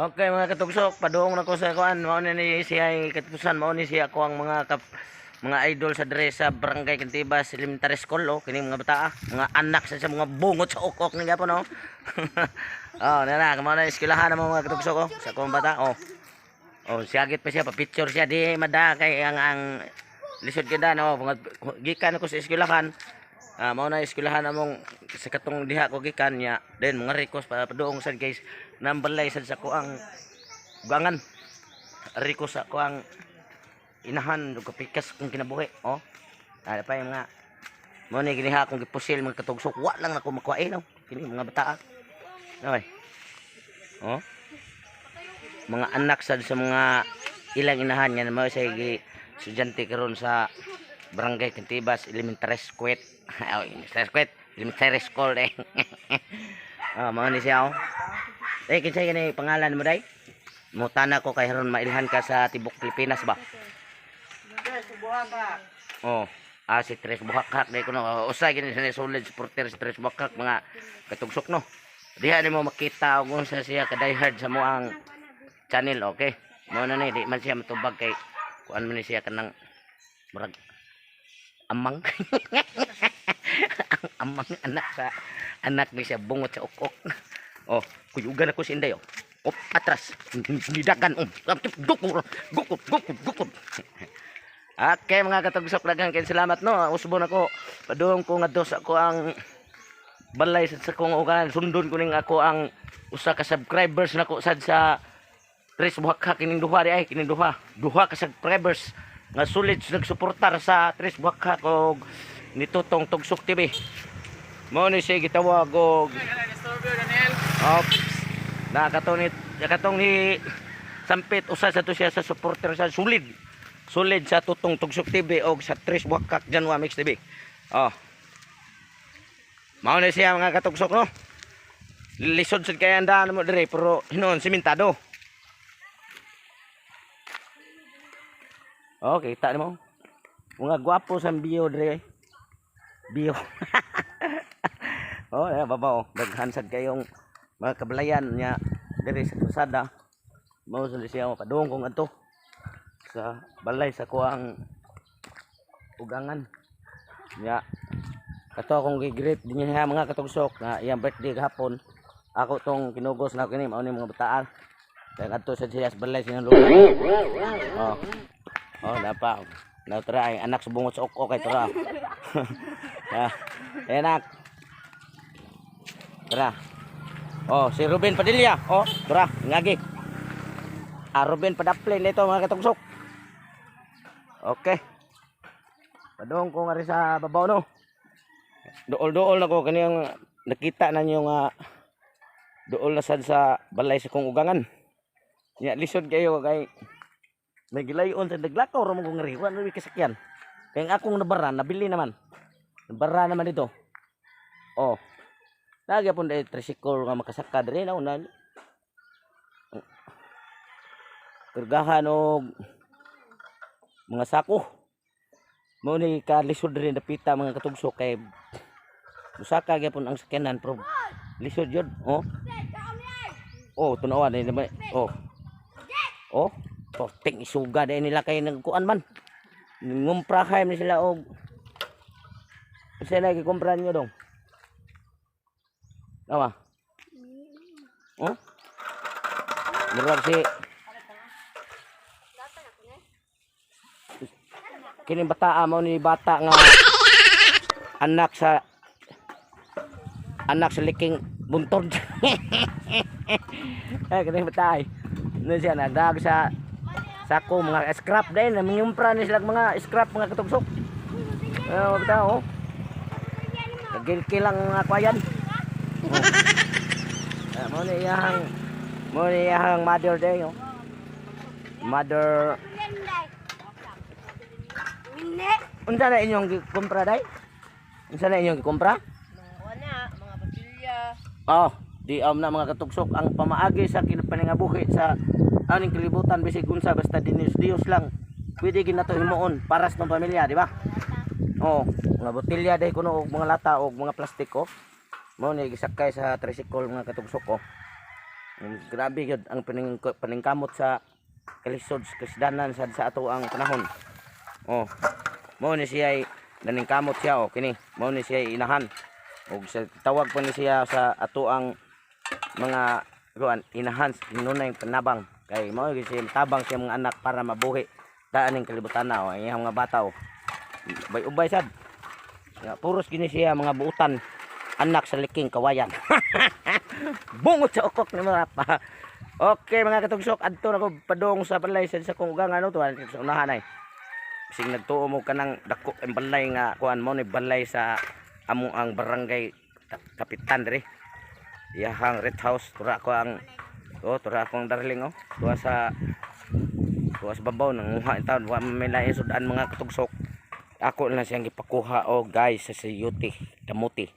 Okay, mga katugsok, paduong na ko sa kuan, mao ni ni siya ay katusan, mao ni siya ako ang mga kap, mga idol sa dre sa Barangay Kantibas Elementary School, oh, kini mga bata, ah, mga anak sa mga bungot sa ukok ni gapon, oh. Oh, na na, mao na eskwelahan ang mga katugsok, oh, sa akong bata, oh. Oh, siyagit pa siya, pa-picture siya di mada kay ang lisod gid no, mga gikan ako sa eskwelahan. Ah, mao na eskwelahan among sa katong diha ko gikan niya. Then mga request pa paduong sad guys, nambalay sad sa ko ang gangan. Request sa ko ang inahan ug kapikas kung kinabuhi, oh. Ah, pa yung mga mo ni giniha akong gipusil, mga katugsok, wa lang nako makuha eh, no. Kini mga bata. Ah. Okay. Oh. Mga anak sad sa mga ilang inahan nga mao sa gi estudyante karon sa Barangay Kantibas Elementary School. Oh, Elementary School, Elementary School eh. Oh, mao ni siya, oh. Eh, kinsay gani pangalan mo, day? Mutana ko kay haron mailhan ka sa tibok Pilipinas ba? Oh, ah, si Tres Buhakhak day kuno. Usay gini sa solid supporter si Tres Buhakhak, mga katugsok, no. Diha nimo makita og unsa siya ka diehard sa mo ang channel, okay? Mao na ni di man siya matubag kay kuan man ni siya kanang murag amang. Ang amang anak sa anak ni siya bungot sa ukok. Oh, kuyugan ako si Inday, oh. Op, atras. Nidagan, oh. Gukod, gukod, gukod, gukod. Okay, mga katugsok, daghang kay salamat, no. Usbon ako. Padung ko nga dos ako ang balay sa kong ugan. Sundon ko ning ako ang usa ka subscribers nako sad sa Tres Buhakhak, kining duha di ay kining duha. Duha ka subscribers nga sulit nagsuportar sa Tres Buhakhak og nitutong Tugsok TV. Mao ni siya gitawag og Ops. Nakatong ni nakatong ni Sampit, usa sa to siya sa supporter sa solid. Solid sa Tutong Tugsok TV og sa Tres Buhakhak Janwa Mix TV. Oh. Mao ni siya, mga katugsok, no. Lisod sad kay ang daan mo dire pero hinuon simentado. Okay, kita nimo. Mga gwapo sa bio dire. Bio. Oh, eh, babaw. Daghan sad kayong mga kabalayan niya dire sa kalsada. Mao sa siya padung kong adto sa balay sa kuang ugangan. Nya kato akong gi-greet din niya, mga katugsok, nga iyang birthday gahapon. Ako tong kinugos na kini mao ni mga bataan. Kaya adto sa siya sa balay silang lugar. Oh. Oh, napa. Na tara ay anak sa bungot sa ok kay tara. Ah, eh, anak. Tara. Oh, si Ruben Padilla. Oh, tara, ngagi. Ah, Ruben Padaplin ito, mga katugsok. Okay. Padung ko nga rin sa babaw, no. Dool-dool na ko kaniyang nakita na niyo nga dool na sad sa balay sa kong ugangan. Nya lisod kayo kay may gilayon sa naglakaw ra mo kong ngari. Wala na kasakyan. Kaya ang akong nabara, nabili naman. Nabara naman dito. Oh. Nagya po na tricycle nga makasaka diri na una. Kargahan og mga sako. Mao ni kalisod diri napita, mga katugsok, kay musaka gyapon ang sakyanan pero lisod yun. Oh. Oh, tunawan ni naman. Oh. Oh, ting isuga dahil nila kay nagkuan man. Ngumprahay ni sila og sila gikumpra niyo dong. Tama. Oh? Murag si kining bata mo ni bata nga anak sa liking buntod. Eh, kining bata ay. Ano siya nagdag sa sako mga scrap din, nangyumpra ni sila mga scrap, mga katugsok. Eh, bata, oh. Kagilki lang mga kwayan. Oh. Eh, mo ni iyang mother day, oh. Mother, unsa na inyong gikumpra, day? Unsa na inyong gikumpra? Mga mga patilya. Oh, di am na, mga katugsok, ang pamaagi sa kinapaningabuhi sa aning kalibutan, bisig unsa basta dinis Dios lang pwede ginato himuon para sa itong pamilya, di ba? Oh, mga botelya dahil kuno og mga lata og mga plastiko. Mao ni gisakay sa tricycle, mga katugsok, oh. Grabe gyud ang paningkamot sa kalisod sa kasdanan sad sa ato ang panahon. Oh. Mao ni siya ay naningkamot siya, oh, kini. Mao ni siya inahan. Og sa tawag pa ni siya sa ato ang mga kuan inahan nunay panabang kay mao gyud siya tabang siya mga anak para mabuhi daan ning kalibutan na, oh, ang iyang mga bata, oh. Ubay-ubay sad. Ya, puros gini siya mga buutan, anak sa liking kawayan. Bungot sa ukok ni mga pa. Okay, mga katugsok, adto na ko padung sa balay sa kong ugang ano to sa unahan ay. Bisig nagtuo mo kanang dako ang balay nga kuan mo ni balay sa amo ang barangay kapitan diri. Iyahang red house tura ko ang, oh, tura akong darling, oh. Tuwa sa babaw nanguha in taon, wa man may lain sudan, mga katugsok. Ako lang siyang gipakuha, oh, guys, sa sayuti, kamuti.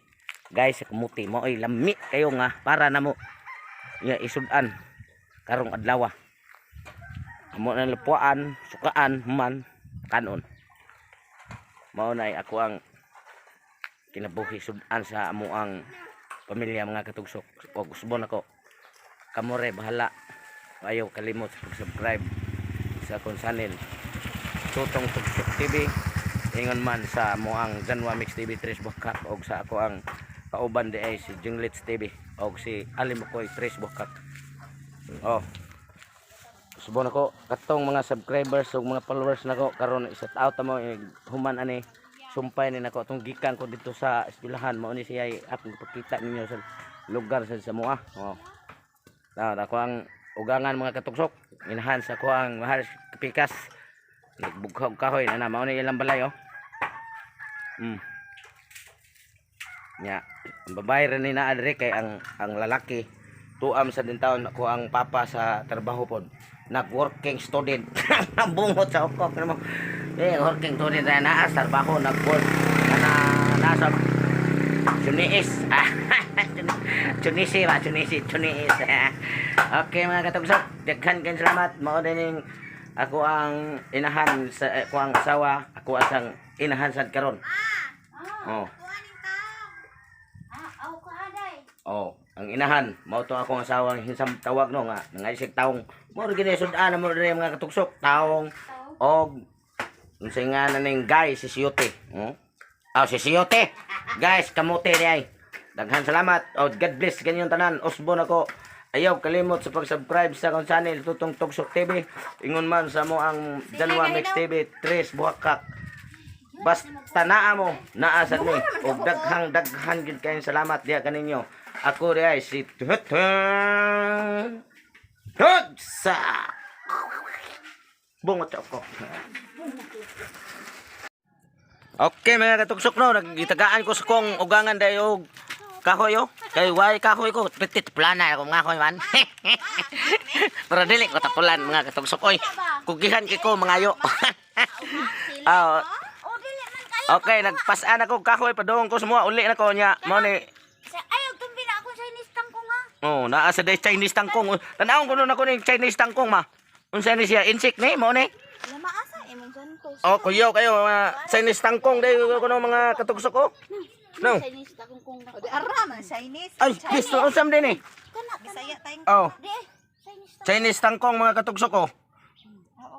Guys, sa kamuti mo ay lami kayo nga para namo nga isudan karong adlaw. Amo na lupuan, sukaan man kanon. Mao na ay ako ang kinabuhi sudan sa amo ang pamilya, mga katugsok. O usbon ako. Kamo re bahala. Ayaw kalimot sa pag-subscribe sa akong channel, Tutong Tugsok TV. Ingon man sa amo ang Janwa Mix TV Tres Bukak og sa ako ang kauban di ay si Jinglits TV og si Ali Mukoy Tres Bukak. Oh. Subon ako katong mga subscribers ug mga followers nako karon, i-shout out mo eh, human ani sumpay ni nako atong gikan ko dito sa eskwelahan, mao ni siya ay akong ipakita ninyo sa lugar sa Samoa. Oh. Na ako ang ugangan, mga katugsok. Inahan sa ako ang mahal pikas. Nagbughaw kahoy na na mao ni ilang balay, oh. Nya, ang babae rin ni naa diri kay ang lalaki tuam sa din taon ako ang papa sa trabaho pod. Nag-working student. Ang bungot sa ukok nimo. Eh, working student na naa sa trabaho, nag-work na nasa Chuniis. Chunisi ba? Chunisi. Chuniis. Okay, mga katugsok. Daghan kayong salamat. Mao din ako ang inahan sa ako ang asawa. Ako asang inahan sad karon. Oh. Ah, aw ka aday. Oh, ang inahan, mao to akong asawa ang hinsam tawag no nga nangaisig taong. Mo ra gini sud-an mo rin mga katugsok, taong og unsay nga na ning guys si Siyote. Oh. Ah, si Siyote. Guys, kamote ni ay. Daghan salamat. Oh, God bless kanyong tanan. Usbon ako. Ayaw kalimot sa pag-subscribe sa akong channel Tutong Tugsok TV. Ingon man sa mo ang Janwa Mix TV, Tres Buhakak. Basta naa mo, naa sad ni. Og daghang daghan gyud kayong salamat diha kaninyo. Ako di ay si Tutong Tugsa. Bungot ako. Okay, mga katugsok no, nagitagaan ko sa kong ugangan dayo og kahoy, oh. Kay way kahoy ko, petit plana ako mga kahoy man. Pero dili ko tapulan, mga katugsok oy. Kugihan kay ko mangayo. Ah, Oh, dili man kayo. Okay, nagpasaan ako kahoy padung ko semua uli na ko nya. Mao ni Sa ayaw tumbi na ako sa inistang ko nga. Oh, naa sa day Chinese tangkong. Tanawon ko nun ako ni Chinese tangkong ma. Unsa ni siya insect ni mao ni? Lama asa imong santos. Oh, kuyaw kayo mga Chinese tangkong day ko no mga katugsok ko. No. Sa inistang kong O di ara man Chinese. Ay, pisto unsam din eh. Kana Bisaya tayong Oh, di eh. Sa inistang. Chinese tangkong, mga katugsok ko.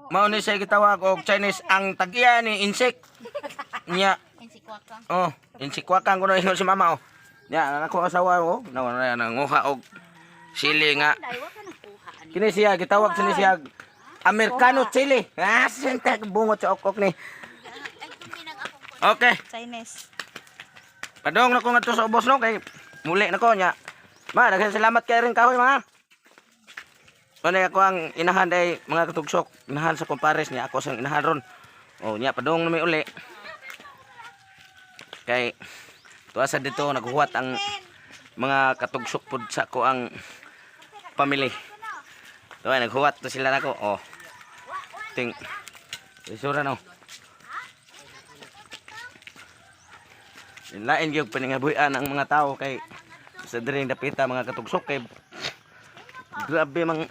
Mao ni siya gitawag og Chinese ang tagiya ni insect. Nya, Insikwaka. oh, insikwakan ko na ingon si mama, oh. Nya, ako asawa ko, na na nanguha og sili nga. Dai wa ka nakuha ani. Kini siya gitawag sini siya Americano chili. Ah, sinta bungot sa okok ni. Ay tumbi nang akong Okay, Chinese. padong na ko ngadto sa ubos no kay muli na ko nya. Ma, daghang salamat kay rin kahoy mga. Ano ako ang inahan day mga katugsok, inahan sa kumpares niya ako sang inahan ron. Oh, nya padong na may uli. Kay tuwa sa dito naghuwat ang mga katugsok pud sa ko ang pamilya. Tuwa naghuwat to sila nako. Oh. Ting. Isura no. Lain gyud paningabuhian ang mga tao kay sa diring dapita, mga katugsok, kay grabe mang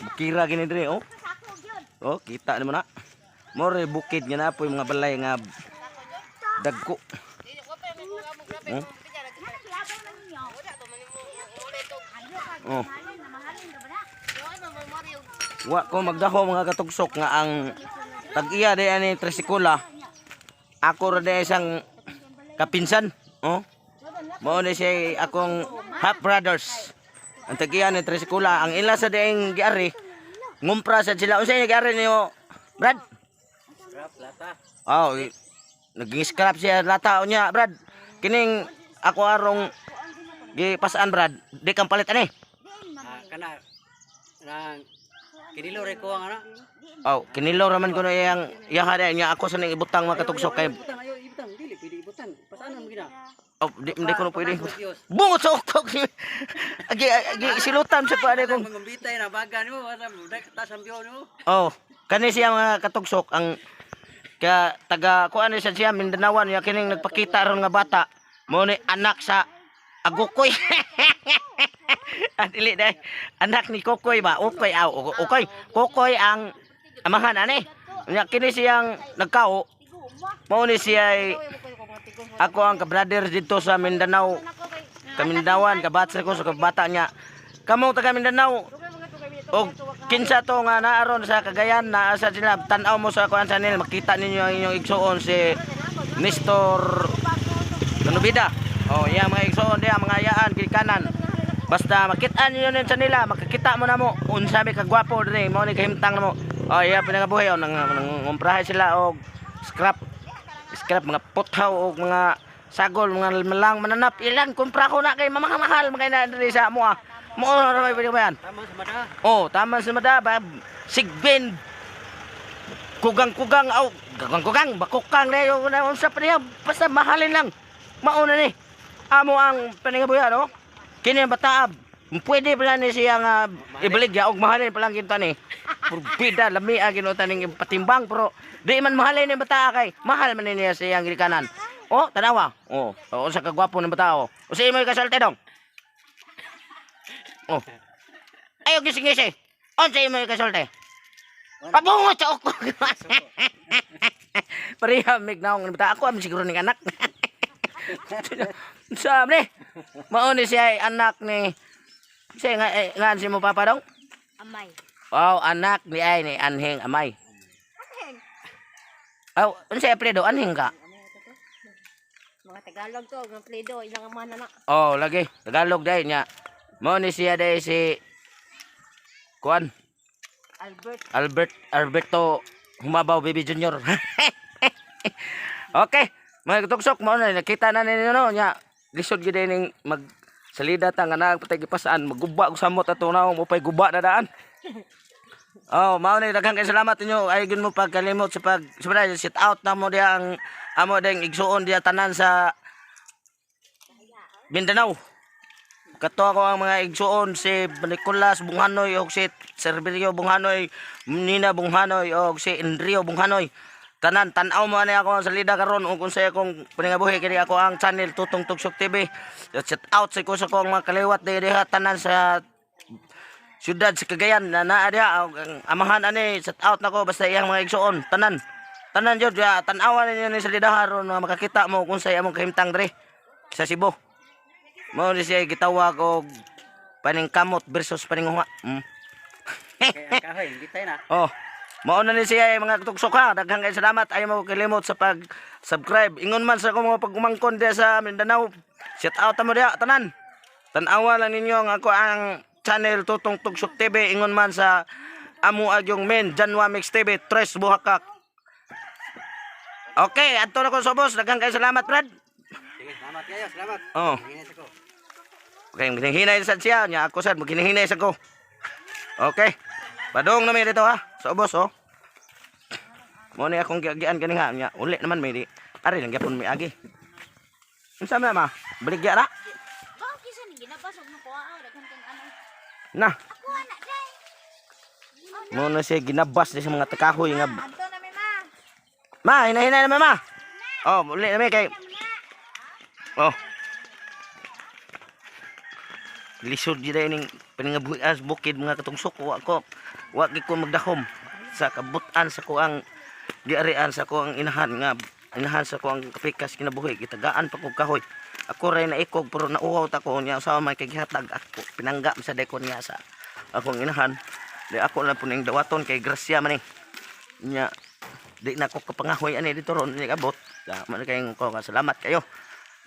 bukira gini diri, oh. Oh, kita nimo na. More bukid nga na po mga balay nga dagko. Oh. Oh. Wa ko magdaho, mga katugsok, nga ang tag-iya di ani trisikula. Ako ra di isang kapinsan, oh. Mao ni siya akong half brothers. Ang tag-iya ni trisikula, ang ila sa dieng giari ngumpra sad sila. Unsa inyo giari niyo, Brad? Scrap lata. Oh, naging scrap siya lata unya, Brad. Kining ako arong gipasaan, Brad. Di kang palit ani. Ah, kana nang kinilo re ko ang ana. Oh, kinilaw raman ko na iyang iyaha na niya ako sa ning ibutang, mga katugsok, kay Ibutang ayo, ibutang dili pwede ibutang. Pasaanan mo gina. Oh, di ko na pwede. Diyos. Bungot sa ukok. Agi agi silutan sa kuan kong Mangumbitay na baga nimo, wala mo dak tas ang biyo nimo. Oh, kani siya, mga katugsok, ang kaya taga kuan ni siya Mindanaoan niya. Kining nagpakita ron nga bata mo ni anak sa Agukoy. Ah, dili day. Anak ni Kokoy ba? Ukoy aw, Ukoy. Kokoy ang amahan ani. Nya kini siyang nagkao. Mao ni siya ay ako ang kabrother dito sa Mindanao. Kamindawan, kabatsa ko sa kabata niya. Kamo taga Mindanao, o kinsa to nga naaron sa Cagayan, naa sa sila, tan-aw mo sa kuan sa nil, makita ninyo ang inyong igsuon si Nestor Lanubida. Oh, iya mga igsuon diya, mga ayaan gikanan. Basta makita ninyo nin sa nila, makakita mo na mo unsa may kagwapo diri, mo ni kahimtang namo. Oh, iya pinakabuhi oh, nang nangumprahe sila og scrap scrap, mga puthaw og mga sagol, mga malang mananap, ilan kumpra ko na kay mamahal mga ina diri sa amo ah. Mo ra may pwede ba yan? Tama sa mada. Oh, tama sa mada ba? Sigbin. Kugang-kugang aw, kugang-kugang, bakukang na yung na unsa pa niya, basta mahalin lang. Mauna ni. Amo ang paningabuya no? Kini ang bataab. Pwede pala ni siya nga ibaligya og mahalin pa lang kinta ni. Purbida lami ang ginutan ning patimbang, pero di man mahalin ni bataa kay mahal man ni niya sa iyang ginikanan. Oh, tanawa. Oh, oh sa kagwapo ng bataa oh. Usa imo kasalte dong. Oh. Ayaw gising-gising. Unsa imo kasalte? Pabungot sa uko. Pareha mig naong ng bata. Ako am siguro ning anak. Sa ni. Mao ni siya ay anak ni siya nga eh, nga si mo papa dong. Amay. Wow, anak ni ay ni Anheng Amay. Aw, unsa apelyido Anheng ka? Mga Tagalog to, mga pledo, ilang amahan na na. Oh, lagi Tagalog dai niya. Mao ni siya dai si Kuan Albert. Albert Alberto Humabaw Baby Junior. Okay, mga katugsok, mao na nakita na ninyo no nya. Lisod gyud ning mag salida ta nga naa patay gipasaan, maguba og samot ato naong mo pay guba na daan. Oh, mao ni daghang kay salamat ninyo. Ay gyud mo pagkalimot sa pag siyempre, shout out na mo diya ang amo ding igsuon diya tanan sa Mindanao. Kato ako ang mga igsuon si Nicolas Bunghanoy og si Servilio Bunghanoy, Nina Bunghanoy og si Enrio Bunghanoy. Tanan tan-aw mo ani ako ang salida karon ug unsay akong paningabuhi kini ako ang channel Tutong Tugsok TV. Shout out sa ko sa akong mga kaliwat diha tanan sa siyudad sa Cagayan na naa diha og ang amahan ani, shout out nako basta iyang mga igsuon tanan. Tanan jud ya, tan-awan ninyo ni salida karon nga makakita mo kung unsay among kahimtang diri sa Cebu. Mao ni siya gitawag og paningkamot versus paninguha. Kay ang kahoy, imbitay na. Oh. Mao na ni siya eh, mga tugsok ha. Daghang kay salamat. Ayaw mo kalimot sa pag-subscribe. Ingon man sa akong mga pagumangkon diya sa Mindanao. Shout out mo diya tanan. Tan-awa lang ninyo ang ako ang channel Tutong Tugsok TV. Ingon man sa amo agyong men Janwa Mix TV Tres Buhakak. Okay, adto na ko sa boss. Daghang kay salamat, Brad. Sige, salamat kayo, salamat. Oh. Hinay ko. Okay, maghinihinay sad siya. Nya ako sad maghinihinay sad ko. Okay. Padung na mi dito ha. Sa ubos oh. Mo ni akong giagian kani ha. Nya uli naman mi di. Ari lang gyapon mi agi. Unsa man ma? Baligya ra. Bakit kisa ni ginabasog mo kuha ah, daghan kang ano. Na. Ako ana day. Mo na siya ginabas di sa mga takahoy nga. Anto na mi ma. Ma, hinahinay naman ma. Oh, uli na mi kay. Oh. Lisod gyud ay ning paningabuhi as bukid, mga katungsok. Wa ko wa gid ko magdahom sa kabutan sa kuang giarian sa kuang inahan nga inahan sa kuang kapikas kinabuhi, gitagaan pa kog kahoy. Ako ray naikog pero nauhaw ta ko niya usaha man kay gihatag ako, pinangga sa deko niya sa akong inahan. Di ako lang po ning dawaton kay grasya man eh. Nya di na ko kapangahoy ani dito ron ni abot. Da man kay ko nga salamat kayo.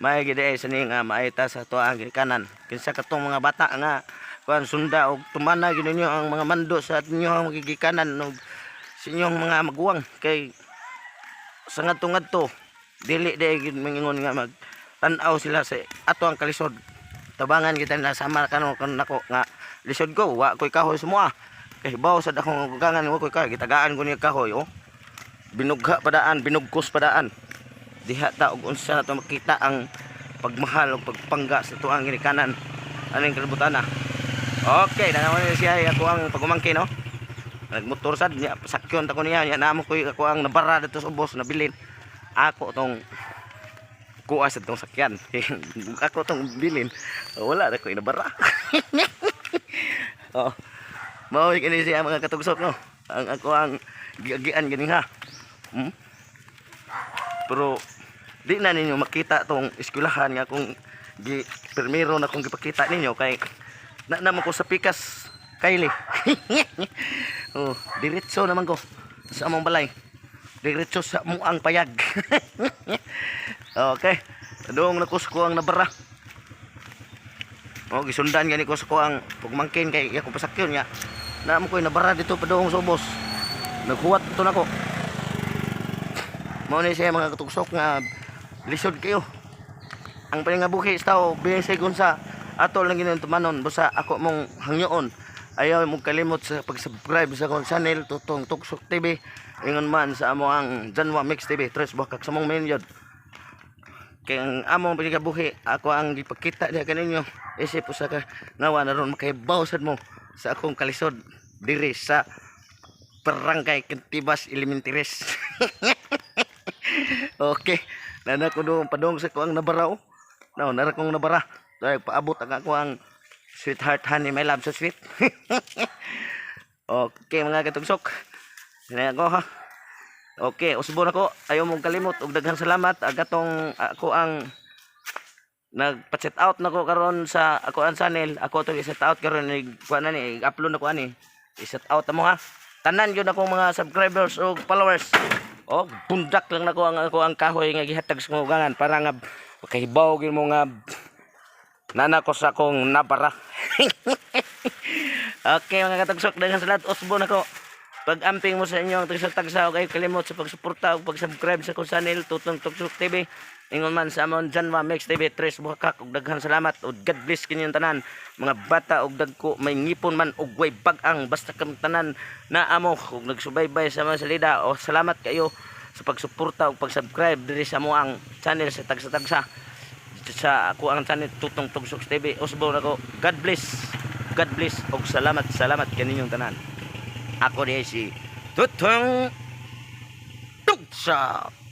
May gid ay sa ni nga maayta sa ato ang ginikanan. Kinsa katong mga bata nga kuan sunda og tumana gid ninyo ang mga mando sa inyong gigikanan og sa inyong mga maguwang kay sa ngadto-ngadto dili di gid mangingon nga mag tan-aw sila sa ato ang kalisod. Tabangan kita na sama kano kan nako nga lisod ko, wa koy kahoy sumua kay baw sad akong gugangan, wa koy kahoy, gitagaan ko niya kahoy, oh, binugha padaan, binugkos padaan diha ta. Og unsa na to makita ang pagmahal ug pagpangga sa tuang ginikanan aning kalibutan na. Okay na naman siya ay ako ang pagumangkin, no, nagmotor sad niya, sakyon ta ko niya niya, namo koy ako ang nabara dito sa ubos nabilin ako tong kuha sa tong sakyan. Ako tong bilin, wala na ko inabara. Oh, mao kini siya mga katugsok, no, ang ako ang giagian gani ha. Pero di na ninyo makita tong eskwelahan nga kung gi permiro na kung gipakita ninyo kay na naman ko sa pikas Kylie. Oh, diretso naman ko sa among balay, diretso sa muang payag. Okay, doong nakus ko ang nabara. Oh, gisundan gani ko sa ko ang pugmangkin kay ako pasakyon nga naamo ko'y nabara dito padung sa ubos. Naghuwat to nako. Mao ni siya mga katugsok nga lisod kayo ang pangabuhi sa tao bisag unsa, ato lang ginon tumanon. Basta ako mong hangyoon, ayaw mong kalimot sa pag-subscribe sa akong channel Tutong Tugsok TV, ingon man sa amo ang Janwa Mix TV tres bakak sa mong main yun. Kay ang among pangabuhi ako ang gipakita diha kaninyo isip usa ka ngawa na ron makahibaw sad mo sa akong kalisod diri sa Barangay Kantibas Elementaries. Okay. Nana ko doon padong sa kuang nabara oh. No, nara kong nabara. Dahil paabot ang ako ang sweetheart, honey, my love, so sweet. Okay mga katugsok. Sinaya ko ha. Okay, usbo na ko. Ayaw mong kalimot ug daghang salamat agatong ako ang nagpa-set out na ko karon sa ako ang channel. Ako to i-set out karon ni kuan na ni, i-upload na ko ani. I-set out na mo ha. Tanan gyud akong mga subscribers o followers. Oh, bundak lang nako ang ako ang kahoy nga gihatag sa ugangan para nga makahibaw gyud mo nga nana ko sa akong nabara. Okay mga katagsok, daghang salamat, usbo nako. Pag-amping mo sa inyong tagsa-tagsa ug ay kalimot sa pagsuporta ug pag-subscribe sa akong channel Tutong Tugsok TV. Ingon man sa amon Janwa Mix TV Tres Buhakak ug daghang salamat ug God bless kinyong tanan mga bata ug dagko, may ngipon man ug way bag-ang, basta kam tanan na amo ug nagsubaybay sa mga salida o salamat kayo sa pagsuporta ug pag-subscribe diri sa amo ang channel sa tagsa-tagsa sa ako ang channel Tutong Tugsok TV. Usbo nako. God bless. God bless ug salamat, salamat kaninyong tanan. Ako di si Tutong Tugsok.